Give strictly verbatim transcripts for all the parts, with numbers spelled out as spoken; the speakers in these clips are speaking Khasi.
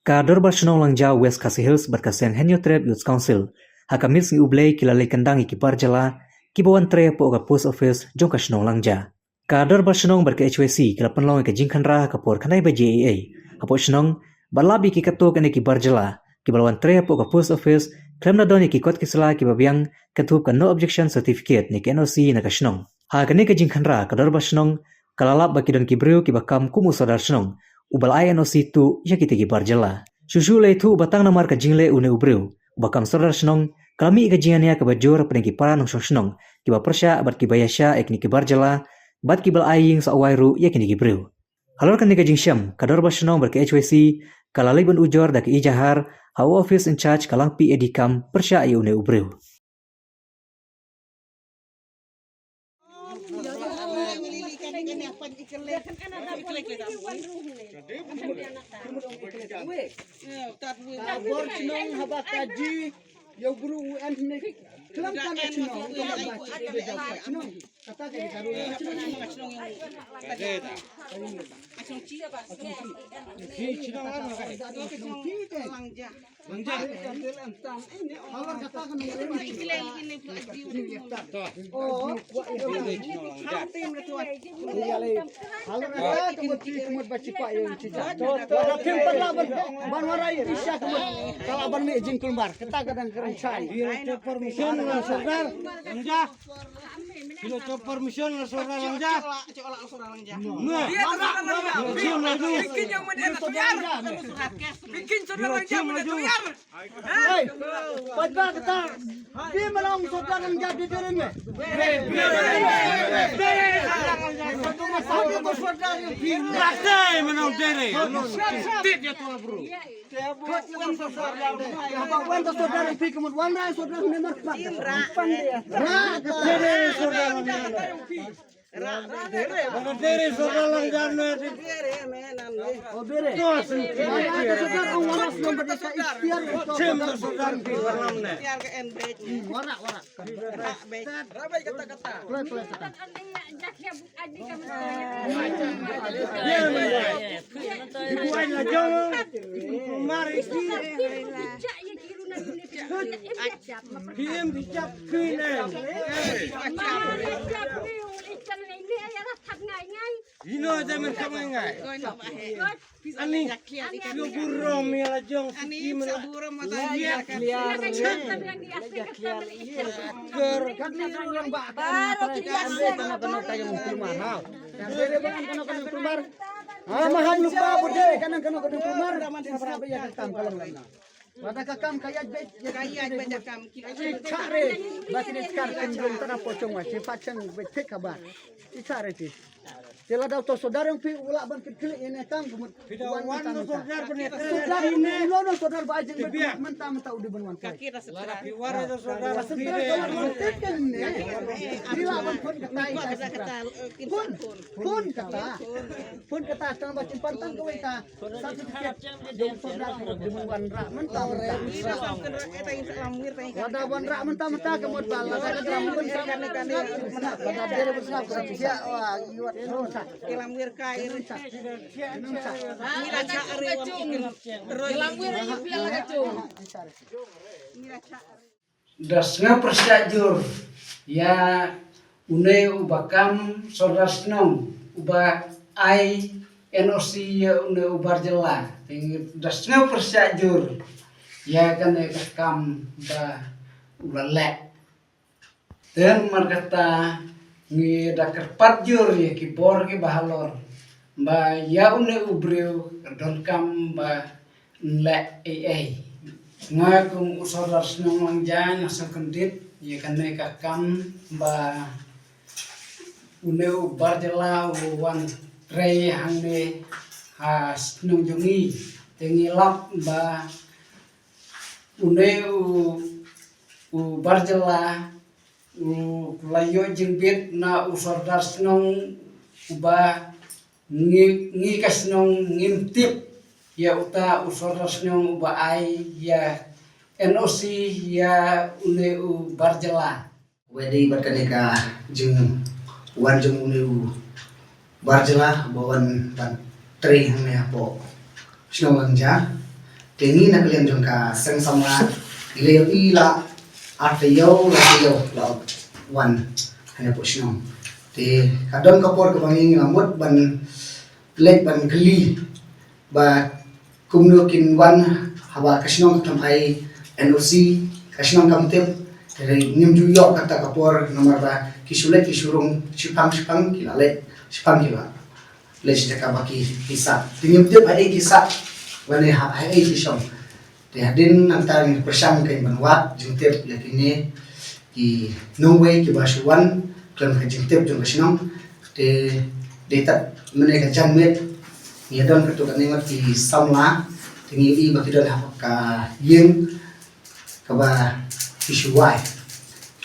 Ka Dorbar Shnong Langja West Khasi Hills bad ka Seng Hynñiewtrep Youth Council ha ka Miss Ngi U Blei ki la leit kyndang ïa ki bar jylla kiba wan trei hapoh ka post office jong ka shnong Langja. Ka Dorbar Shnong bad ka H Y C ki la pynlong ïa ka jingkhynra ha ka por khyndai baje eiei hapoh shnong bad lap ïa ki katto katne ki bar jylla kiba la wan trei hapoh ka post office, khlem da don ïa ki kot ki sla kiba biang, kynthup ka no objection certificate ne ka N O C na ka shnong. Ha kane ka jingkhynra ka Dorbar Shnong ka la lap ba ki don ki briew kiba kam kum u Sordar Shnong uba la ai N O C tuh ïa kita ki bar jylla. Shuh shuh la ïathuh ba tang namar ka jingleh une u briew uba kam Sordar Shnong, ka la mih ka jingania kaba jur hapdeng ki para nongshong shnong kiba pyrshah bad kiba ïaishah ïa kine ki bar jylla bad kiba la ai ïing sohwai ruh ïa kine ki briew. Halor kane ka jingshem, ka Dorbar Shnong bad ka H Y C ka la leit ban ujor da ka ejahar ha u office in charge ka Langpih A D Kam pyrshah ïa une u briew. Ka bor shnong haba ka ji, ïa u bru u en ne. Khlem ka na shnong, ka na ba shnong. Kata ka ji ka ru. Ki shnong ano ka? Shnong ki te. Langja. Permission na Sordar Langja. Kino to permission na Sordar Langja. Bikin Sordar Langja. Bikin Sordar Langja. Hey, pynba kata. Phi mynta u Sordar Langja, phi dere me. Phi mynta u Sordar Langja, phi dere. Tit ïa tu bro. Wan ta Sordar Langja, phi kumut wan ra Sordar Langja. Ra, dere Sordar Langja. Baka dere Sordar Langja ne. O dere. To sin. Sordar ong waras nomor desa ikhtiar. Sim Sordar ki waram ne. Warak, warak. Rabai kata kata. Play, play kata. Ibu ai la jong. Mari ki. Kim di jap ki ne. Ino jamin kamai ngai. Ani, yu burom ïa la jong. Ani, burom mata ïa. Ker. Baru kita. Ah, maham lupa budi, kanan kanan kanan kumar. Mata ka kam ka ïaid beit, ka ïaid beit ka kam. Chare, ba ti char kin dum tara pochong wa, ti pachang beit thik ka ba. Ti chare ti. Ti la dau to Sordar Langpih u lah ban kit klik ine kam kumut. Wan no Sordar ban ine. Sordar ine no no Sordar ba jing ban menta menta u di ban wan. Ka kira setra. Wan no Sordar Langpih. Ti lah ban phone kata. Phone, phone kata. Phone kata tang ba tin pantang kawei ka. Certificate jong Sordar ka mut dum wan rah mynta mynta. Lada wan rah mynta mynta ka mut ba lada ka drum mynta mynta lada dere mynta ka sia wa iwat rosa. Ilam wir ka ir. Mira cha are wa ikin. Ilam wir ikin pia la ka chu. Mira cha are. Da sngewpyrshah jur ïa une uba kam Sordar Shnong uba ai N O C ïa une u bar jylla. Te da sngewpyrshah jur ïa kane ka kam ba u la leh. Te namar kata ngi da kyrpad jur ïa ki bor kiba halor ba ïa une u briew ka donkam ba leh ei ei. Nga kum u Sordar Shnong Langja nga sngewkyndit ïa kane ka kam ba une u bar jylla u wan trei hangne ha shnong jong ngi. Te ngi lap ba une u, u bar jylla u la ïoh jingbit na u Sordar Shnong uba ngi, ngi ka shnong ngim tip ïa uta u Sordar Shnong uba ai ïa N O C ïa une u bar jylla. Wei dei bad kane ka jingwan jong une u bar jylla ba wan ban trei hangne hapoh shnong Langja. Te ngi na ka liang jong ka seng samla, ngi la ïohi la ar taïew, la taïew la wan hangne hapoh shnong. Te ka don ka por kaba ngi la mut ban leit ban kylli ba kumno kin wan haba ka shnong kam ai N O C, ka shnong kam tip. Te ngim ju ïoh kata ka por namar ba ki shu leit ki shu rung shiphang shiphang ki la leit, shiphang ki la leit sha jaka ba ki, ki sah. Te ngim tip haei ki sah lane ha, haei ki shong. Te hadien nangta ngi pyrshang kein ban wad jingtip ïa kine ki nongwei kiba shu wan khlem ka jingtip jong ka shnong. Te dei tad mynne ka janmiet ngi don katto katne ngut ki samla. Te ngi ïohi ba ki don ha ka ïing kaba ki shu wai.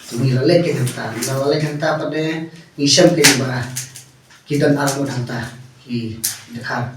Te ngi la leit kein hangta, ngi la leit hangta pat de ngi shem kein ba ki don ar ngut hangta ki dkhar.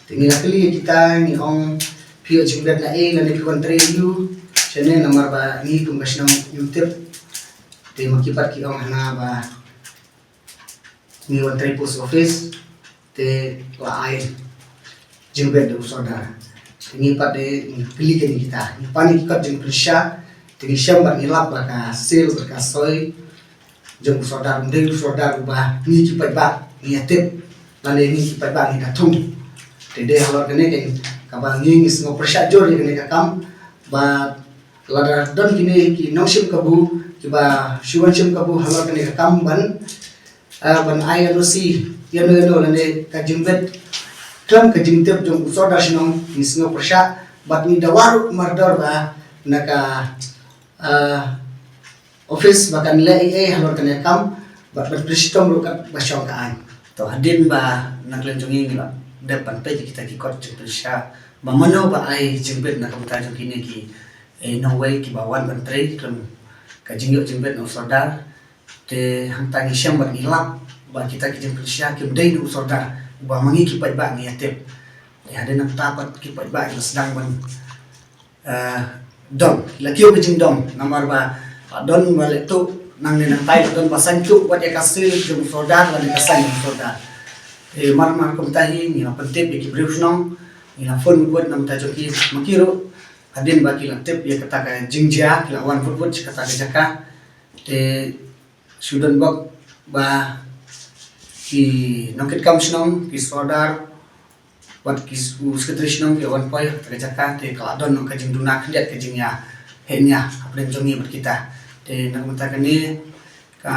Te ngi la kylli ïa kita, ngi ong phi ïoh jingbret na ei lane phi wan trei aiu shane, namar ba ngi kum ka shnong ngim tip. Te ma ki pat ki ong hana ba ngi wan trei post office te la ai jingbret da u sordar. Te ngi pat de ngi kylli kein ïa kita, ngi pan ïa ki kot jingpynshisha. Te ngi shem bad ngi lap ba ka sil bad ka soi jong u sordar, ym dei u sordar uba ngi ki paidbah ngi ïa tip lane ngi ki paidbah ngi da thung. Te dei halor kane kein kaba ngi, ngi sngewpyrshah jur ïa kane ka kam. Bad lada don kine ki nongshim kabu kiba shu wan shim kabu halor kane ka kam ban, ah, ban ai N O C ïano ïano lane ka jingbret khlem ka jingtip jong u sordar shnong, ngi sngewpyrshah bad ngi dawa ruh mardor ba na ka, ah, office ba kan leh ei ei halor kane ka kam bad ban pynshitom ruh kat ba shong ka aiñ. To hadien ba na ka liang jong ngi ngi la dep ban peit ïa kita ki kot jingpynshisha ba mano ba ai jingbret na ka bynta jong kine ki, eh, nongwei kiba wan ban trei khlem ka jingïoh jingbret na u sordar. Te hangta ngi shem bad ngi lap ba kita ki jingpynshisha kim dei na u sordar uba ma ngi ki paidbah ngi ïa tip. Te hadien nangta pat ki paidbah ki la sdang ban, eh, dom, la kiew ka jingdom namar ba, ah, don ba leh tuh nangne nangtai, don ba saiñ tuh wat ïa ka sil jong u sordar lane ka saiñ jong u sordar. Te mar mar kumta hi ngi la pyntip ïa ki briew shnong, ngi la phone mukut na ka bynta jong ki, ma ki ruh hadien ba ki la tip ïa kata ka jingjia ki la wan vut vut sha kata ka jaka. Te shu don bok ba ki nongkitkam shnong, ki sordar bad ki s-, u sekretari shnong ki la wan poi ha kata ka jaka. Te ka la don ka jingduna khyndiat ka jingïaheh nia hapdeng jong ngi bad kita. Te na ka bynta kane ka,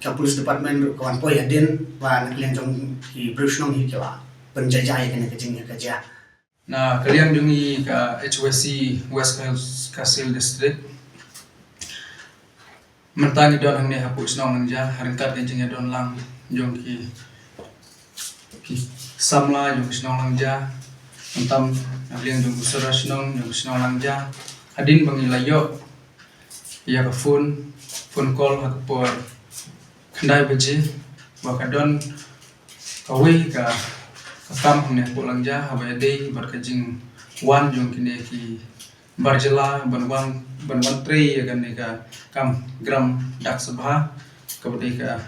ka police department ruh ka wan poi hadien ba na ka liang jong ki briew shnong hi ki la pynjaijai ïa kane ka jingïakajia. Na ka liang jong ngi ka H Y C West Khasi Hills District, mynta ngi don hangne hapoh shnong Langja ryngkat ka jingïadon lang jong ki, ki samla jong ka shnong Langja. Mynta na ka liang jong u sordar shnong jong ka shnong Langja, hadien ba ngi la ïoh ïa ka phone, phone call ha ka por khyndai baje ba ka don kawei ka, ka kam hangne hapoh Langja haba ïadei bad ka jingwan jong kine ki bar jylla ban wan, ban wan trei ïa kane ka kam Gram Dak Sabha kaba dei ka,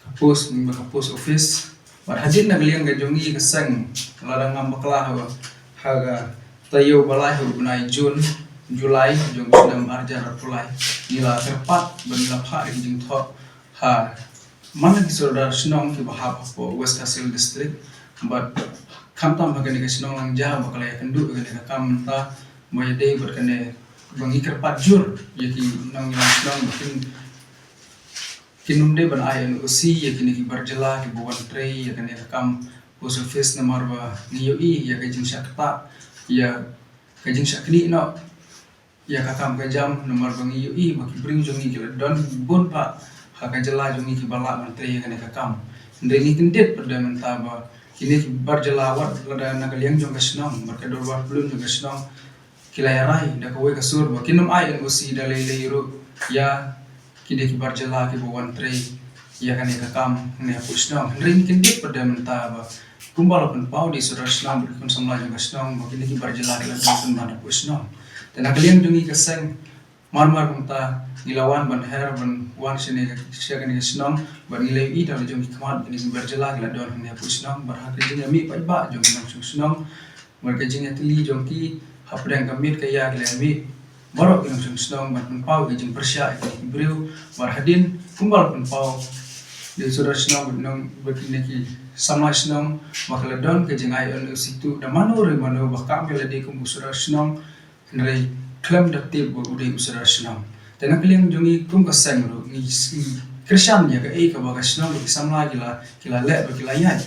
ka post, ka post office. Bad hadien na ka liang ka jong ngi ka seng, lada ngam bakla ha, ha ka taïew ba lai ha u bnai June, July jong u snem ar hajar arphew lai, ngi la kyrpad bad ngi la phah ïa ka jingthoh ha man la ki sordar shnong kiba hap hapoh West Khasi Hills District. Bad khamtam ha kane ka shnong Langja ba ka la ïakynduh ïa kane ka kam mynta ba ïadei bad kane ba ngi kyrpad jur ïa ki nongïalam shnong ba kin, kin ym dei ban ai N O C ïa kine ki bar jylla kiba wan trei ïa kane ka kam post office namar ba ngi ïohi ïa ka jingshah ktah, ïa ka jingshah knieh noh ïa ka kam ka jam namar ba ngi ïohi ba ki briew jong ngi ki la don bun bha ha ka jylla jong ngi kiba lah ban trei ïa kane ka kam. Hynrei ngi kyndit pat de mynta ba kine ki bar jylla wat lada na ka liang jong ka shnong bad ka dorbar pyllun jong ka shnong ki la ïarai da kawei ka sur ba kin ym ai N O C da lei lei ruh ïa kine ki bar jylla kiba wan trei ïa kane ka kam hangne hapoh shnong. Hynrei ngi kyndit pat de mynta ba kumba la pynpaw da i sordar shnong bad ki khun samla jong ka shnong ba kine ki bar jylla ki la dei ban wan hapoh shnong. Te na ka liang jong ngi ka seng, mar mar kumta ngi la wan ban her ban wan shane ka, sha kane ka shnong bad ngi la ïohi da la jong ki khmat ba kine ki bar jylla ki la don hangne hapoh shnong bad ha ka jingïamih paidbah jong ki nongshong shnong Namar ka jingïatylli jong ki hapdeng ka miet ka ïa ki la mih baroh ki nongshong shnong ban pynpaw ki jingpyrshah ïa ki briew. Namar hadien kumba la pynpaw da u sordar shnong bad nong bad kine ki samla shnong ba ka la don ka jingai NOC tuh da mano re mano ba kam ïa lade kum u sordar shnong, hynrei khlem da tip ba u dei u sordar shnong. Te na ka liang jong ngi kum ka seng ruh ngi, ngi kyrshan ïa kaei kaba ka shnong bad ki samla ki la, ki la leh bad ki la ïaid.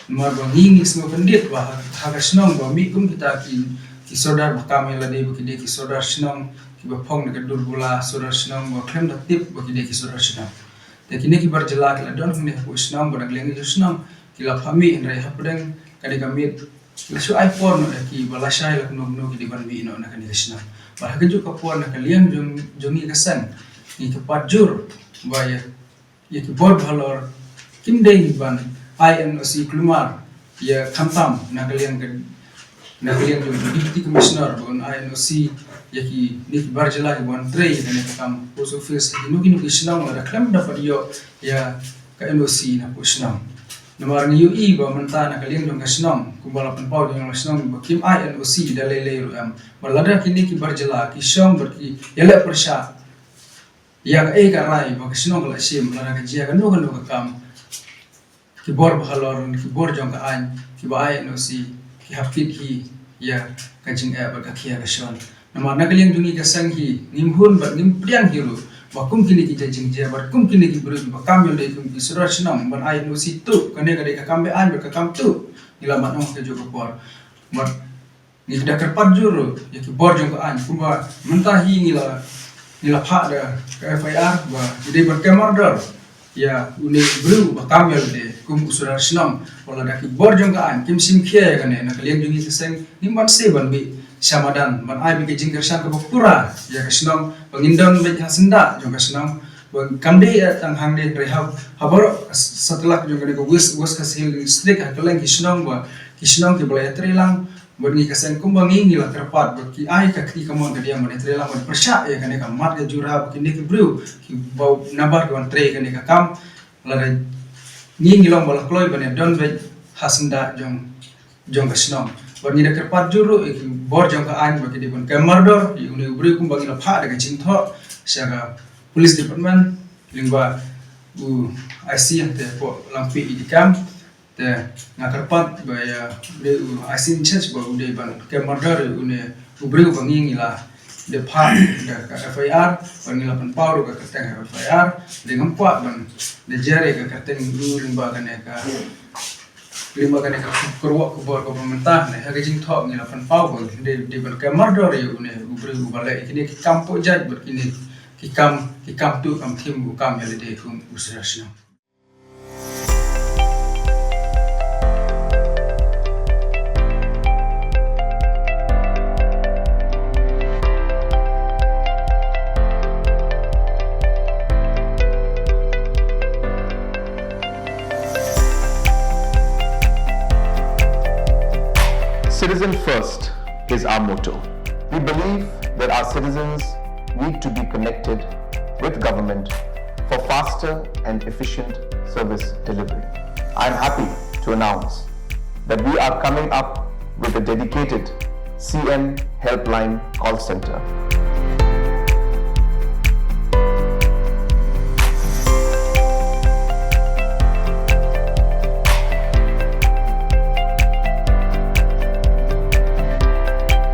Namar ba ngi, ngi sngewkyndit ba ha, ha ka shnong ba mih kum kita ki, ki sordar ba kam ïa lade ba ki dei ki sordar shnong, kiba phong na ka dur bula sordar shnong ba khlem da tip ba ki dei ki sordar shnong. Te kine ki bar jylla ki la don hangne hapoh shnong bad na ka liang jong shnong ki la phah mih, hynrei hapdeng kane ka miet la shu ai por noh ïa ki ba lashai la kumno kumno ki dei ban mih noh na kane ka shnong. Bad ha kajuh ka por na ka liang jong, jong ngi ka seng ngi kyrpad jur ba ïa, ïa ki bor bhalor kim dei ban ai NOC, kulmar ïa khamtam na ka liang ka, na ka liang jong u Deputy Commissioner ba un ai NOC ïa kine ki bar jylla kiba wan trei ïa kane ka kam post office ha kino kino ki shnong lada khlem da pat ïoh ïa ka NOC na hapoh shnong. Namar ngi ïohi ba mynta na ka liang jong ka shnong kumba la pynpaw da u nongïalam shnong ba kim ai NOC da lei lei ruh em. Bad lada kine ki bar jylla ki shong bad ki ïaleh pyrshah ïa kaei ka rai ba ka shnong ka la shim, lada ka jia kano kano ka kam, ki bor bhalor, ki bor jong ka aiñ kiba ai NOC ki hap kit hi ïa ka jingeh bad ka khia ka shon. Namar na ka liang jong ngi ka seng hi ngim hun bad ngim pdiang hi ruh ba kum kine ki jait jingjia bad kum kine ki briew ba kam ïa lade kum ki sordar shnong ban ai NOC tuh, kane ka dei ka kam be-aiñ bad ka kam tuh. Ngi la mad ong ha kajuh ka por. Bad ngi da kyrpad jur ruh ïa ki bor jong ka aiñ kumba mynta hi ngi la, ngi la phah da ka FIR ba ki dei ban kem mardor ïa une u briew ba kam ïa lade kum u sordar shnong. Wat lada ki bor jong ka aiñ kim shim khia ïa kane, na ka liang jong ngi ka seng ngim banse ban mih sha madan ban ai beit ka jingkyrshan kaba pura ïa ka shnong ba ngin don beit ha syndah jong ka shnong. Ba kam dei ïa tang hangne hynrei ha, ha baroh satlak jong kane ka West, West Khasi Hills District ha kylleng ki shnong ba ki shnong kiba la ïatreilang bad ngi ka seng kumba ngi, ngi la kyrpad ba ki ai ka kti kamon kadiang ban ïatreilang ban pyrshah ïa kane ka mat ka jura ba kine ki briew kiba nabar ki wan trei kane ka kam. Lada ngi, ngi long ba la kloi ban ïadon beit ha syndah jong, jong ka shnong. Bad ngi da kyrpad jur ruh ïa ki bor jong ka aiñ ba ki dei ban kem mardor ïa une u briew kumba ngi la phah da ka jingthoh sha ka police department lyngba u IC hangtei hapoh Langpih, i dei kam. Te nga kyrpad ba ïa u dei u IC in charge ba u dei ban kem mardor ïa une u briew ba ngi, ngi la dep phah da ka FIR bad ngi la pynpaw ruh ka kyrteng FIR. Te ngam kwah ban da jer ïa ka kyrteng u lyngba kane ka, lyngba kane ka kyrwoh ka bor kaba mynta ne ha ka jingthoh ngi la pynpaw ba u dei, dei ban kem mardor ïa une u briew uba leh kine ki kam poh jait bad kine ki kam, ki kam tuh kam thim, u kam ïa lade kum u sordar shnong. Citizen first is our motto. We believe that our citizens need to be connected with government for faster and efficient service delivery. I am happy to announce that we are coming up with a dedicated C M Helpline call center.